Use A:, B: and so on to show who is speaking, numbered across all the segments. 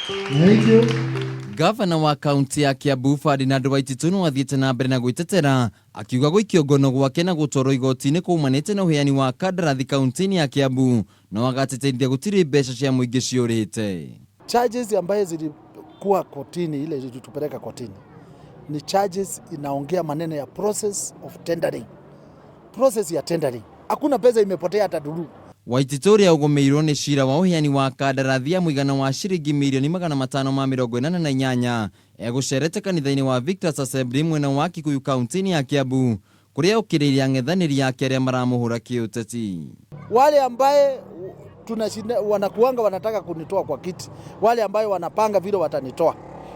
A: Thank you.
B: Gavana wa kaunti ya Kiambu Ferdinand Waititu no athiĩte na mbere na gwĩtetera akiuga gũikio ngono gwake na gũtwarwo igoti-inĩ kuumanĩte na ũheani wa kandarathi kaunti-inĩ ya Kiambu no agatĩtĩrithia gũtirĩ mbeca cia mũingĩ ciũrĩte.
A: Charges ambaye zilikuwa kotini, ile ilitupeleka kotini ni charges inaongea maneno ya process of tendering, process ya tendering. Hakuna pesa imepotea hata ndururu.
B: Waititu ũrĩa ũgũmĩirwo nĩ cira wa ũheani wa kandarathi ya mũigana wa ciringi mirioni 588 egũcerete kanitha-inĩ wa Victor's Assembly mwena wa Kikuyu kaunti-inĩ ya Kiambu kũrĩa okĩrĩire ang'ethanĩri ake arĩa maramũhũra kĩũteti.
A: Wale ambaye tunashinda wanakuanga wanataka kunitoa kwa kiti, wale ambaye wanapanga vile watanitoa,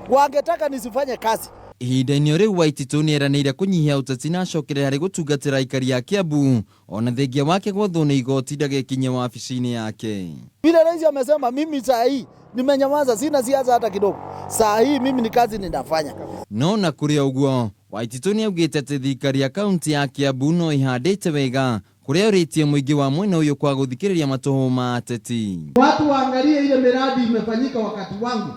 A: wangetaka nisifanye kazi.
B: Ihinda-inĩ o rĩu Waititu nĩ eranĩire kũnyihia ũteti na acokerere harĩ gũtungatĩra aikari a Kiambu ona thengia wake gwathwo nĩ igoti ndagekinyie wabici-inĩ yake.
A: Vile rais amesema, mimi saa hii nimenyamaza, sina siasa hata kidogo. Saa hii mimi ni kazi ninafanya.
B: No na kũrĩ o ũguo Waititu nĩ augĩte atĩ thirikari ya kaunti ya Kiambu no ĩhandĩte wega kũrĩa ũrĩtie mũingĩ wa mwena ũyũ kwa gũthikĩrĩria matũhũ ma ateti.
A: Watu waangalie ile miradi imefanyika wakati wangu,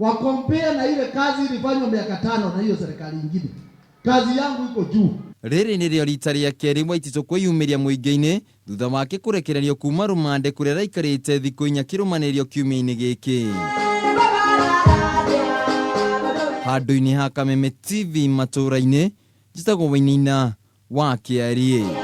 A: wacompare na ile kazi ilifanywa miaka 5 na hiyo serikali ingine. Kazi yangu iko juu.
B: Rĩrĩ nĩrĩo rita rĩa kerĩ Waititu kwĩyumĩria mũingĩ-inĩ thutha wake kũrekererio kuma rũmande kũrĩa araikarĩte thikũ 4 kĩrũmanĩrĩrio kiumia-inĩ gĩkĩ. Handũ-inĩ ha Kameme TV matũũra-inĩ, njĩtagwo Wainaina wa Kĩarie.